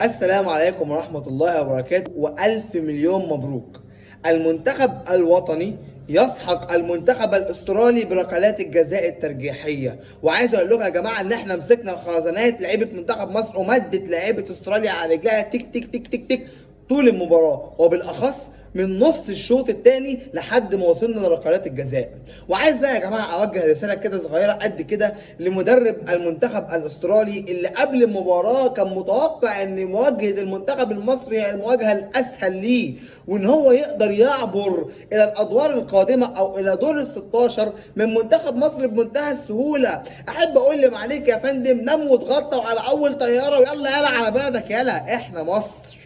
السلام عليكم ورحمة الله وبركاته، وألف مليون مبروك. المنتخب الوطني يسحق المنتخب الاسترالي بركلات الجزاء الترجيحية. وعايز اقول لكم يا جماعة ان احنا مسكنا الخرزانات، لعيبة منتخب مصر ومدت لعيبة استراليا على رجلها تك تك تك تك تك طول المباراة، وبالاخص من نص الشوط الثاني لحد ما وصلنا لركلات الجزاء. وعايز بقى يا جماعة اوجه رسالة كده صغيرة قد كده لمدرب المنتخب الاسترالي اللي قبل المباراة كان متوقع ان مواجهة المنتخب المصري هي المواجهة الاسهل ليه، وان هو يقدر يعبر الى الادوار القادمة او الى دور ال 16 من منتخب مصر بمنتهى السهولة. احب اقول لي معليك يا فندم، نام واتغطى وعلى اول طيارة ويلا يلا على بلدك، يلا احنا مصر،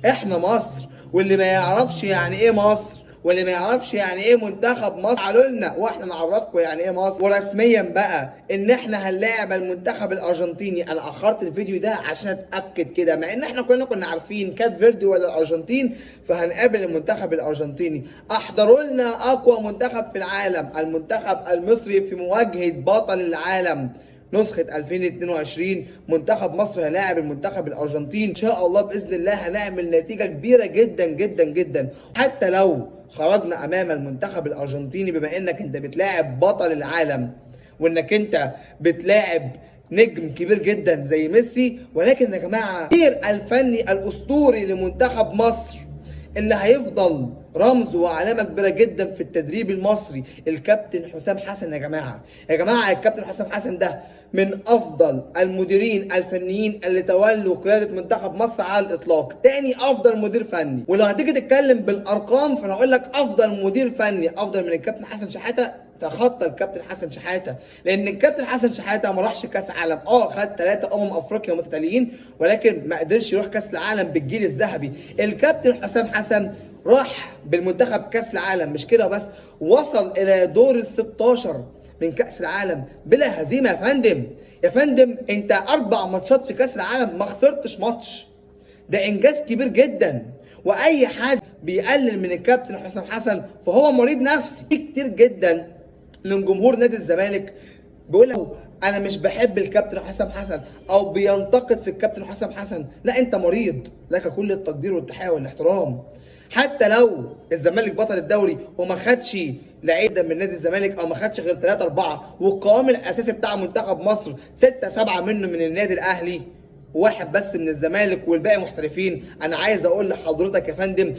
احنا مصر. واللي ما يعرفش يعني ايه مصر، واللي ما يعرفش يعني ايه منتخب مصر، تعالوا لنا واحنا نعرفكم يعني ايه مصر. ورسميا بقى ان احنا هنلاعب المنتخب الارجنتيني. انا اخرت الفيديو ده عشان اتاكد كده، مع ان احنا كلنا كنا عارفين كاب فيردي ولا الارجنتين، فهنقابل المنتخب الارجنتيني. احضروا لنا اقوى منتخب في العالم، المنتخب المصري في مواجهة بطل العالم نسخة 2022. منتخب مصر هيلاعب المنتخب الأرجنتين، إن شاء الله بإذن الله هنعمل نتيجة كبيرة جدا جدا جدا، حتى لو خرجنا أمام المنتخب الأرجنتيني، بما إنك أنت بتلاعب بطل العالم وإنك أنت بتلاعب نجم كبير جدا زي ميسي. ولكن يا جماعة المدير الفني الأسطوري لمنتخب مصر اللي هيفضل رمز وعلامة كبيرة جدا في التدريب المصري، الكابتن حسام حسن. يا جماعة، يا جماعة الكابتن حسام حسن ده من افضل المديرين الفنيين اللي تولوا قيادة منتخب مصر على الاطلاق، تاني افضل مدير فني. ولو هتيجي تتكلم بالارقام فانا اقول لك افضل مدير فني افضل من الكابتن حسن شحاتة، تخطى الكابتن حسن شحاته، لان الكابتن حسن شحاته ما راحش كاس عالم، خد 3 افريقيا متتاليين، ولكن ما قدرش يروح كاس العالم بالجيل الذهبي. الكابتن حسام حسن راح بالمنتخب كاس العالم، مش كده بس، وصل الى دور ال 16 من كاس العالم بلا هزيمة. يا فندم، يا فندم انت 4 ماتشات في كاس العالم ما خسرتش ماتش، ده انجاز كبير جدا. واي حد بيقلل من الكابتن حسام حسن فهو مريض نفسي. في كتير جدا من جمهور نادي الزمالك بيقول لك انا مش بحب الكابتن حسام حسن او بينتقد في الكابتن حسام حسن، لا انت مريض، لك كل التقدير والتحيه والاحترام. حتى لو الزمالك بطل الدوري وما خدش لعيبة من نادي الزمالك او ما خدش غير 3 4، والقوام الاساسي بتاع منتخب مصر 6 7 منه من النادي الاهلي، واحد بس من الزمالك والباقي محترفين. انا عايز اقول لحضرتك يا فندم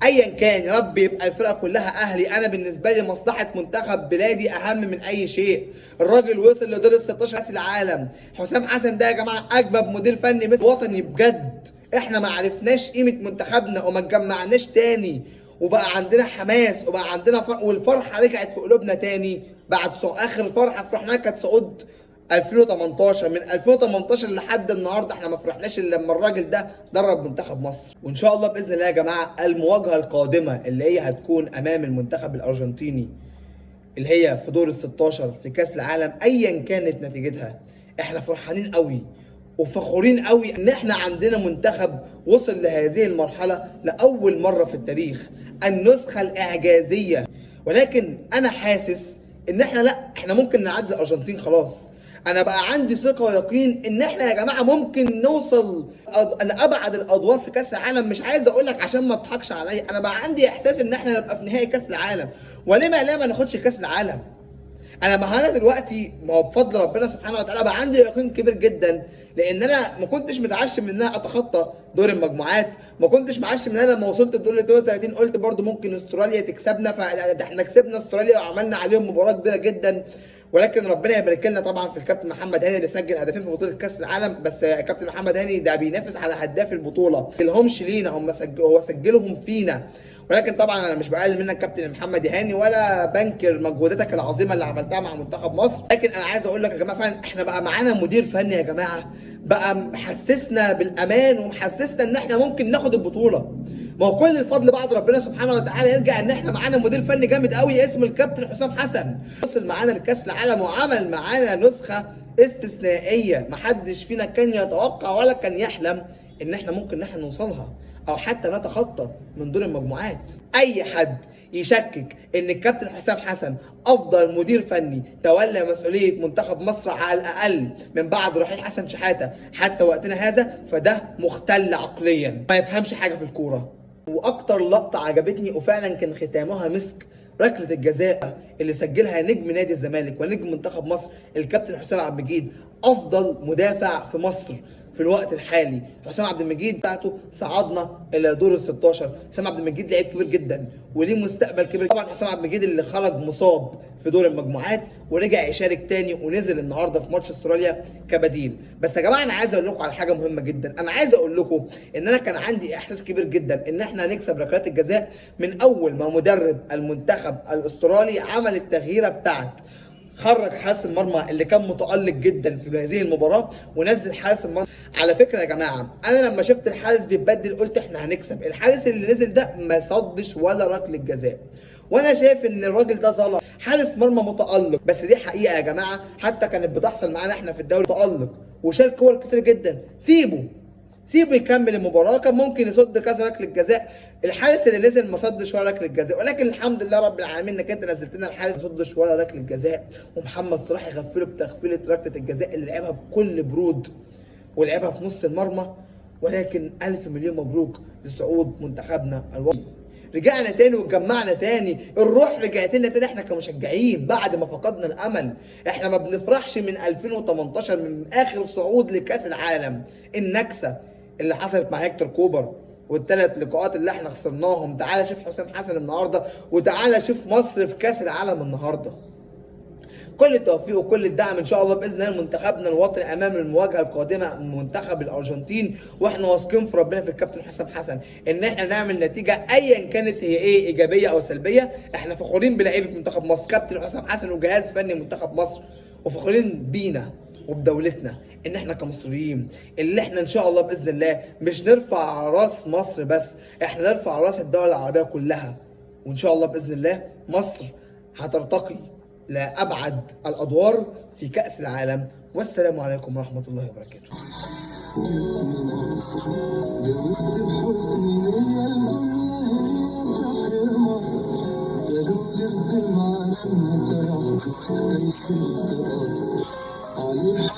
ايا كان، يا رب يبقى الفرقة كلها اهلي. انا بالنسبة لي مصلحة منتخب بلادي اهم من اي شيء. الراجل وصل لدور ال 16 كاس العالم. حسام حسن ده يا جماعة اجمد مدير فني بس وطني بجد. احنا ما عرفناش قيمة منتخبنا وما اتجمعناش تاني، وبقى عندنا حماس وبقى عندنا فرح، والفرحه رجعت في قلوبنا تاني بعد اخر فرحه فرحناها كانت صعود 2018. من 2018 لحد النهارده احنا ما فرحناش الا لما الراجل ده درب منتخب مصر. وان شاء الله باذن الله يا جماعة المواجهة القادمة اللي هي هتكون امام المنتخب الارجنتيني اللي هي في دور ال 16 في كاس العالم، ايا كانت نتيجتها، احنا فرحانين قوي وفخورين قوي ان احنا عندنا منتخب وصل لهذه المرحلة لاول مرة في التاريخ، النسخة الاعجازيه. ولكن انا حاسس ان احنا لا، احنا ممكن نعدي الارجنتين خلاص. انا بقى عندي ثقة ويقين ان احنا يا جماعة ممكن نوصل لابعد الادوار في كاس العالم. مش عايز اقول لك عشان ما تضحكش عليا، انا بقى عندي احساس ان احنا نبقى في نهائي كاس العالم، ولما لا ما ناخدش كاس العالم. انا ما انا دلوقتي ما هو بفضل ربنا سبحانه وتعالى بقى عندي يقين كبير جدا، لان انا ما كنتش متعشم ان انا اتخطى دور المجموعات، ما كنتش معشم ان انا لما وصلت الدور ال 32 قلت برضو ممكن استراليا تكسبنا، فده احنا كسبنا استراليا وعملنا عليهم مباراة كبيرة جدا. ولكن ربنا يبارك لنا طبعا في الكابتن محمد هاني اللي سجل هدفين في بطوله كاس العالم. بس كابتن محمد هاني ده بينافس على هداف البطولة، ما سجلهمش لينا، هم هو سجلهم فينا. ولكن طبعا انا مش بقلل منك كابتن محمد هاني ولا بنكر مجهوداتك العظيمة اللي عملتها مع منتخب مصر، لكن انا عايز اقول لك يا جماعة فعلا احنا بقى معانا مدير فني يا جماعة بقى محسسنا بالامان ومحسسنا ان احنا ممكن ناخد البطولة. ما هو كل الفضل بعد ربنا سبحانه وتعالى يرجع ان احنا معانا مدير فني جامد قوي اسمه الكابتن حسام حسن، وصل معانا لكاس العالم وعمل معانا نسخه استثنائية محدش فينا كان يتوقع ولا كان يحلم ان احنا ممكن ان احنا نوصلها. او حتى نتخطى من دور المجموعات. اي حد يشكك ان الكابتن حسام حسن افضل مدير فني تولى مسؤولية منتخب مصر على الاقل من بعد رحيل حسن شحاته حتى وقتنا هذا، فده مختل عقليا، ما يفهمش حاجة في الكورة. واكتر لقطة عجبتني وفعلا كان ختامها مسك، ركلة الجزاء اللي سجلها نجم نادي الزمالك ونجم منتخب مصر الكابتن حسام عبد المجيد، افضل مدافع في مصر في الوقت الحالي. حسام عبد المجيد بتاعته صعدنا الى دور ال 16. حسام عبد المجيد لعيب كبير جدا وليه مستقبل كبير. طبعا حسام عبد المجيد اللي خرج مصاب في دور المجموعات ورجع يشارك تاني ونزل النهارده في ماتش استراليا كبديل. بس يا جماعة انا عايز اقول لكم على حاجة مهمة جدا، انا عايز اقول لكم ان انا كان عندي احساس كبير جدا ان احنا هنكسب ركلات الجزاء من اول ما مدرب المنتخب الاسترالي عمل التغييره بتاعت خرج حارس المرمى اللي كان متألق جدا في هذه المباراة ونزل حارس المرمى. على فكرة يا جماعة انا لما شفت الحارس بيتبدل قلت احنا هنكسب. الحارس اللي نزل ده ما صدش ولا ركلة جزاء، وانا شايف ان الراجل ده ظلم حارس مرمى متألق. بس دي حقيقة يا جماعة، حتى كانت بتحصل معانا احنا في الدوري، متألق وشال كور كتير جدا. سيبه يكمل المباراة، كان ممكن يصد كذا ركلة جزاء. الحارس اللي نزل ما صدش ولا ركلة جزاء، ولكن الحمد لله رب العالمين انك انت نزلت لنا الحارس ما صدش ولا ركلة جزاء، ومحمد صلاح يغفله بتغفيله ركلة الجزاء اللي لعبها بكل برود ولعبها في نص المرمى. ولكن الف مليون مبروك لصعود منتخبنا الوطني. رجعنا تاني واتجمعنا تاني، الروح رجعت لنا تاني احنا كمشجعين بعد ما فقدنا الامل. احنا ما بنفرحش من 2018 من اخر صعود لكاس العالم، النكسه اللي حصلت مع هيكتور كوبر والثلاث لقاءات اللي احنا خسرناهم. تعالى شوف حسام حسن النهارده، وتعالى شوف مصر في كاس العالم النهارده. كل التوفيق وكل الدعم ان شاء الله باذن الله لمنتخبنا الوطني امام المواجهة القادمة من منتخب الارجنتين، واحنا واثقين في ربنا في الكابتن حسام حسن ان احنا نعمل نتيجة ايا كانت هي ايه، ايجابية او سلبية. احنا فخورين بلعيبه منتخب مصر، كابتن حسام حسن وجهاز فني منتخب مصر، وفخورين بينا وبدولتنا ان احنا كمصريين اللي احنا ان شاء الله باذن الله مش نرفع راس مصر بس، احنا نرفع راس الدول العربية كلها. وان شاء الله باذن الله مصر هترتقي لأبعد الأدوار في كأس العالم. والسلام عليكم ورحمة الله وبركاته. عليك.